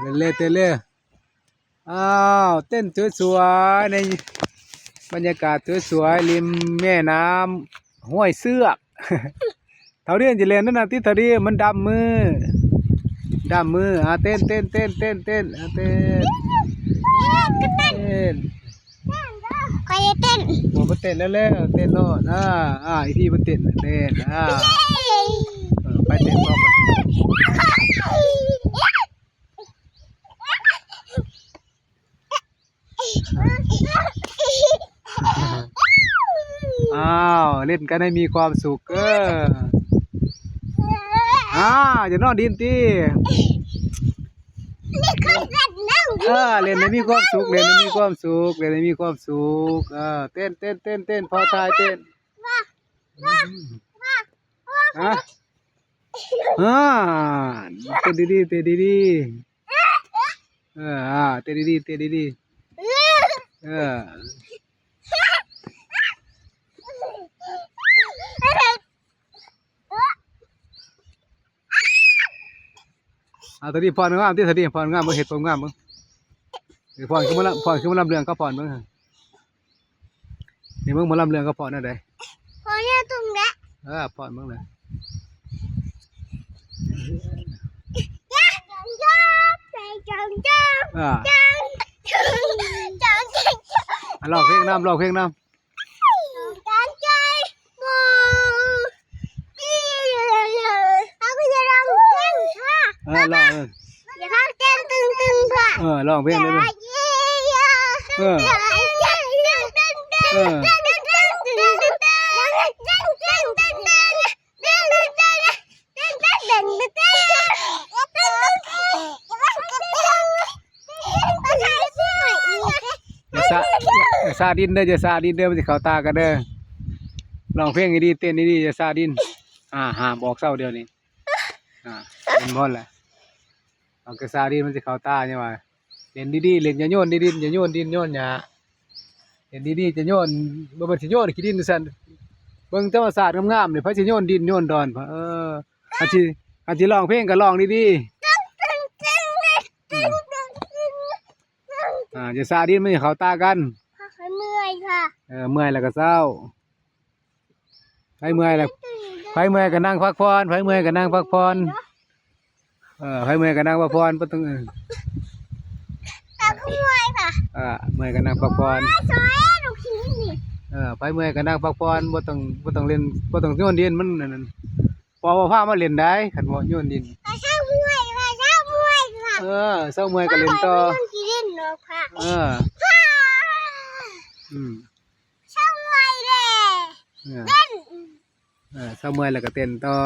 ເຕັ້ນເລີຍ ເຕັ້ນເລີຍ. ອ້າວ ເຕັ້ນສວຍໆ ໃນບັນຍາກາດສວຍໆ ລິມແມ່ນ້ຳຫ້ວຍເຊືອກ. ເທົ່າເດນຈະແລ່ນນັ້ນນະຕິ ເທົ່າເດນ ມັນດຳມື ດຳມື. ອ່າ ເຕັ້ນ ເຕັ້ນ ເຕັ້ນ ເຕັ້ນ ເຕັ້ນ ອ່າ ເຕັ້ນ ເຕັ້ນ. ຂ້ອຍຈະເຕັ້ນ ໂອ້ ມັນເຕັ້ນແລ້ວ ເຕັ້ນໂລດ. ອ່າ ອ່າ ອີພີມັນເຕັ້ນ ເຕັ້ນ. ອ່າ ເອີ ໄປເຕັ້ນພ້ອມກັນ. ອ້າວ ຫຼິ້ນກັນໃຫ້ມີຄວາມສຸກເດີ. ອ້າວ ຢ່ານອນດິນຕິ. ເອີ ຫຼິ້ນໃຫ້ມີຄວາມສຸກ ຫຼິ້ນໃຫ້ມີຄວາມສຸກ ຫຼິ້ນໃຫ້ມີຄວາມສຸກ. ເອີ ເຕັ້ນ ເຕັ້ນ ເຕັ້ນ ເຕັ້ນ ພໍຖ່າຍເຕັ້ນ. ຮະ ອ່າ ເຕັ້ນດີໆ ເຕັ້ນດີໆ. ເອີ ອ່າ ເຕັ້ນດີໆ ເຕັ້ນດີໆ. ເອີ ເອົາຕົວນີ້ຟ້ອນງາມຕິ ຕົວນີ້ຟ້ອນງາມເບິ່ງ ເຮັດຄວາມງາມເບິ່ງ. ເອີ ຟ້ອນຄືໝໍລຳ ຟ້ອນຄືໝໍລຳເລື່ອງ ເຂົາຟ້ອນເບິ່ງ. ນີ້ເບິ່ງໝໍລຳເລື່ອງ ເຂົາຟ້ອນແນວໃດ? ຟ້ອນແນວຕຸ່ມແຫຼະ. ເອີ ຟ້ອນເບິ່ງແຫຼະ. ອ່າ ອ່າ ຮ້ອງເພງນຳ ຮ້ອງເພງນຳ. ເອີ ຮ້ອງ ເອີ ເອີ ຮ້ອງເພງເລີຍ ເອີ ເອີ. ຢ່າສະ ຢ່າສະດິນເດີ ຢ່າສະດິນເດີ ມັນຊິເຂົ້າຕາກັນເດີ. ຮ້ອງເພງດີໆ ເຕັ້ນດີໆ ຢ່າສະດິນ. ອ່າ ຫ້າມອອກເຊົາດຽວນີ້. ອ່າ ເຫັນບໍ່ລະ ເອົາກະສາດິນມັນຊິເຂົ້າຕາ ຍັງວ່າ ຫຼິ້ນດີໆ ຫຼິ້ນ ຢ່າໂຍນດິນ ຢ່າໂຍນດິນໂຍນຫຍ້າ ເຮັດດີໆ ຈະໂຍນ ບໍ່ແມ່ນຊິໂຍນຂີ້ດິນຊັ້ນ. ເບິ່ງທຳມະຊາດງາມໆ ນີ້ ໃຜຊິໂຍນດິນໂຍນດອນ. ເອີ ຄັນຊິ ຄັນຊິຮ້ອງເພງກໍຮ້ອງດີໆ. ອ່າ ຢ່າສະດິນ ມັນຊິເຂົ້າຕາກັນ. ຂ້ອຍເມື່ອຍຄ່ະ. ເອີ ເມື່ອຍແລ້ວກໍເຊົາ. ໃຜເມື່ອຍແລ້ວ ໃຜເມື່ອຍກໍນັ່ງພັກຜ່ອນ ໃຜເມື່ອຍກໍນັ່ງພັກຜ່ອນ. ເອີ ໃຜເມື່ອຍກໍນັ່ງພັກຜ່ອນ ບໍ່ຕ້ອງ ເອີ ເມື່ອຍກໍນັ່ງພັກຜ່ອນ. ເອີ ໃຜເມື່ອຍກໍນັ່ງພັກຜ່ອນ ບໍ່ຕ້ອງ ບໍ່ຕ້ອງຫຼິ້ນ ບໍ່ຕ້ອງໂຍນດິນ ມັນອັນນັ້ນ ພໍ່ບໍ່ພາມາຫຼິ້ນໄດ໋ ຄັນບໍ່ໂຍນດິນ. ເອີ ເຊົາເມື່ອຍກໍຫຼິ້ນຕໍ່. ເອີ ອືມ. ເຊົາເມື່ອຍແລ້ວ ເອີ ເອີ ເຊົາເມື່ອຍແລ້ວກໍເຕັ້ນຕໍ່.